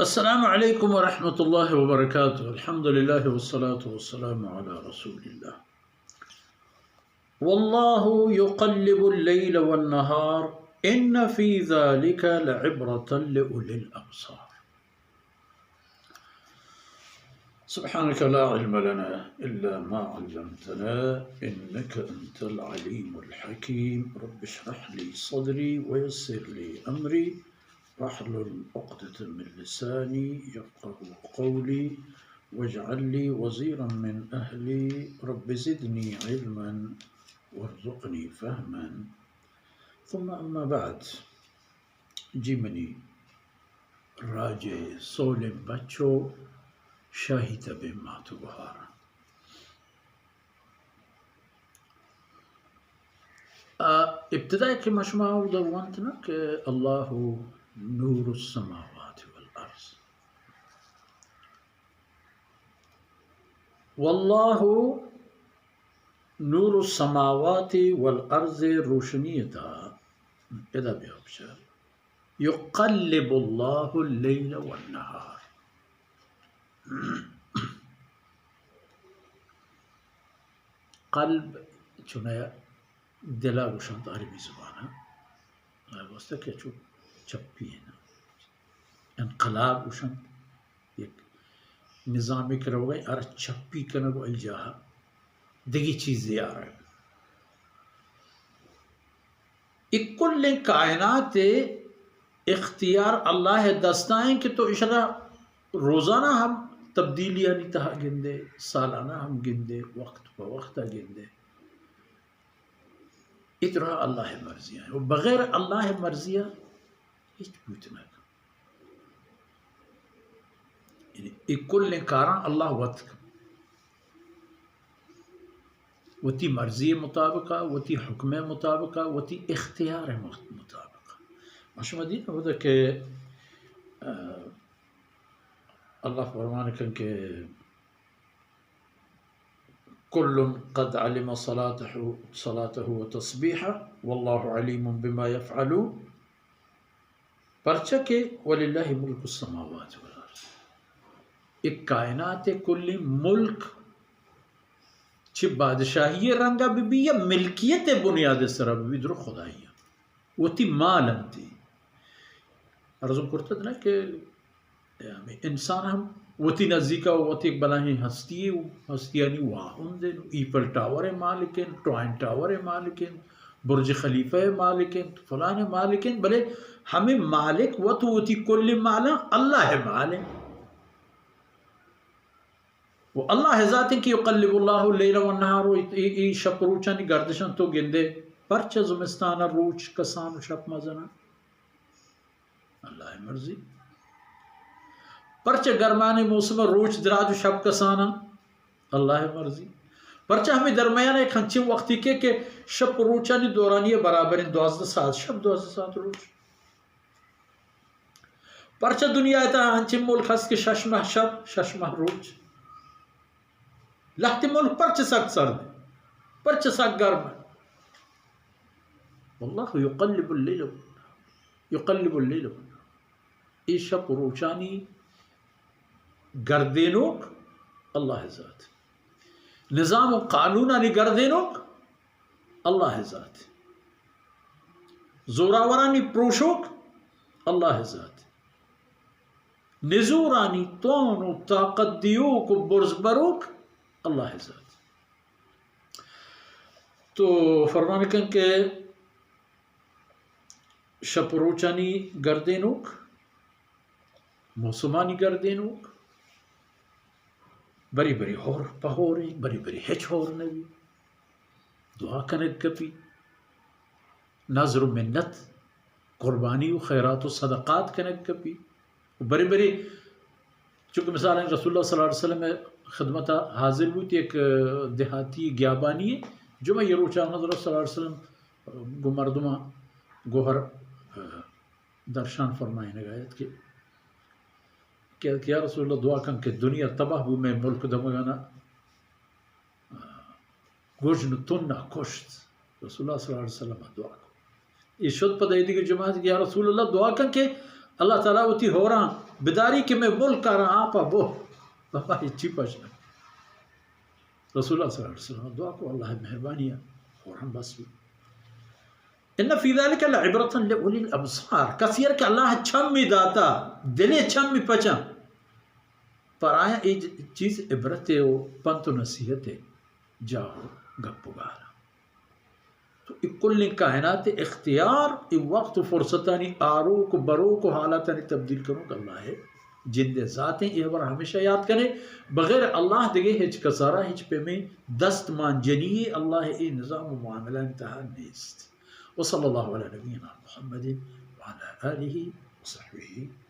السلام عليكم ورحمة الله وبركاته. الحمد لله والصلاة والسلام على رسول الله. والله يقلب الليل والنهار، إن في ذلك لعبرة لأولي الأبصار. سبحانك لا علم لنا إلا ما علمتنا، إنك أنت العليم الحكيم. رب اشرح لي صدري ويسر لي أمري، واحلل عقدة من لساني يفقهوا قولي، واجعل لي وزيرا من أهلي، رب زدني علما وارزقني فهما. ثم أما بعد. جی منی راج ءِ سولیں بچ ءُ شاہی تبیں مات ءُ گہاراں۔ آ، ابتدا کہ ما شما اودا ونت نا کہ الله نور السماوات والأرض۔ والله نور السماوات والأرض روشنی تا ادا بیا بچار۔ يقلب الله الليل والنهار۔ قلب چونایا دلا گوشنت عربی زبانا، آئی واسطہ کہ چو چپی ہے نا، انقلاب گوشنت، یک نظامے کہ روگ ءَ، آرا چپی کنگ ءُ آئی جاہ ءَ دگہ چیزے آرگ۔ اے کلیں کائنات ءِ اختیار اللہ ءِ دستا ایں کہ تو اشرا روزانہ ہم تبدیلیانی تہا گندے، سالانہ ہم گندے، وقت پہ وقت ءَ گندے۔ اے درا اللہ ءِ مرضی ایں۔ ءُ بغیر اللہ ءِ مرضی ءَ ہچ بوت نہ کن۔ یعنی اے کلیں کاراں اللہ وت کن۔ وتی مرضی مطابق ءَ، وتی حکم مطابق ءَ، وتی اختیار مطابق ءَ۔ ما شما دید اودا کہ، آ، اللہ فرمان کن کہ كل قد علم صلاته، صلاته وتسبيحه، والله عليم بما يفعلون۔ پرچا کہ ولله ملك السماوات والأرض۔ اے کائنات ءِ کلیں ملک چہ بادشاہی ءِ رنگ ءَ بہ بی یا ملکیت ءِ بنیاد ءِ سرا بہ بی، درو خدائی ءَ۔ وتی مال انت۔ عرض کرتگ نہ کہ ہمے انسان ہم وتی نزیک ءَ وتی یک بلاہیں ہستی ءُ ہستیانی واہند انت، ایفل ٹاور ءِ مالک انت، ٹوائن ٹاور ءِ مالک انت، برج خلیفہ ءِ مالک انت، فلان ءِ مالک انت، بلے ہمے مالک وت وتی کل مالاں اللہ ءِ مال انت۔ ءُ اللہ ءِ ذات انت کہ يقلب الله الليل والنهار، ءُ اے، اے شپ روچانی گردشاں تو گندے، پرچہ زمستان ءَ روچ کسان ءُ شپ مزناں؟ اللہ ءِ مرضی۔ پرچہ گرمانی موسم ءَ روچ دراج ءُ شپ کساناں؟ اللہ ءِ مرضی۔ پرچہ ہمے درمیان ءَ یک انچیں وقتے کہ، کہ شپ روچانی دورانی ءَ برابر انت، دوازدہ ساعت شپ، دوازدہ ساعت روچ۔ پرچہ دنیا ءِ تہا انچیں ملک ہست کہ شش ماہ شپ، شش ماہ روچ؟ لہتے ملک پرچہ سک سرد انت، پرچہ سک گرم انت؟ والله يقلب الليل، يقلب الليل والنهار۔ اے شپ ءُ روچانی گردینوک اللہ ءِ ذات۔ نظام ءُ قانونانی گردینوک اللہ ءِ ذات۔ زوراورانی پروشوک اللہ ءِ ذات۔ نزورانی توان ءُ طاقت دیوک ءُ برز بروک اللہ ءِ ذات۔ تو فرمان کن کہ شپ ءُ روچانی گردینوک، موسمانی گردینوک، بری بری ہور پہ ہورے، بری بری ہچ ہور نہ بی۔ دعا کنگ کپی، نذر ءُ منت، قربانی ءُ خیرات ءُ صدقات کنگ کپی۔ بری بری، چونکہ مثال رسول اللہ صلی اللہ علیہ وسلم ءِ خدمت ءَ حاضر بوت، یک دیہاتی گیابانی، جمعہ ءِ روچ آمد رسول اللہ صلی اللہ علیہ وسلم گوں مردماں گوہر درشان فرمائینگ ءَ ات کہ، کہ، کہ یا رسول اللہ، دعا کن کہ دنیا تباہ بو، مئے ملک دمگانا گژن ءُ تنا کشت۔ رسول اللہ صلی اللہ علیہ وسلم دعا کن۔ اے شد پدا ایدگہ جماعت کہ یا رسول اللہ، دعا کن کہ اللہ تعالی وتی ہوراں بداری کہ میں ملک آرا آپا بو، بابا ہچی پش نہ۔ رسول اللہ صلی اللہ علیہ وسلم دعا کو، اللہ مہربانی ہے، فوراً بس بو۔ ان فی ذلک لعبرۃ لأولی الابصار، کسی کہ اللہ چمی داتا، دل چمی پچا، پر آیا اے چیز عبرت و پنت و نصیحت، جاہ و گپ و گال۔ تو اے کلیں کائنات اختیار، اے وقت و فرصتانی آروک و بروک و حالاتانی تبدیل کنوک اللہ ہے، جند ذاتیں۔ اے ہبر ہمیشہ یاد کنے، بغیر اللہ دگہ ہچ کسارا ہچ پیمیں دست مانجنی اللہ اے نظام و معاملانی تہا نیست۔ وصلی اللہ علی نبینا محمد وعلی آلہ وصحبہ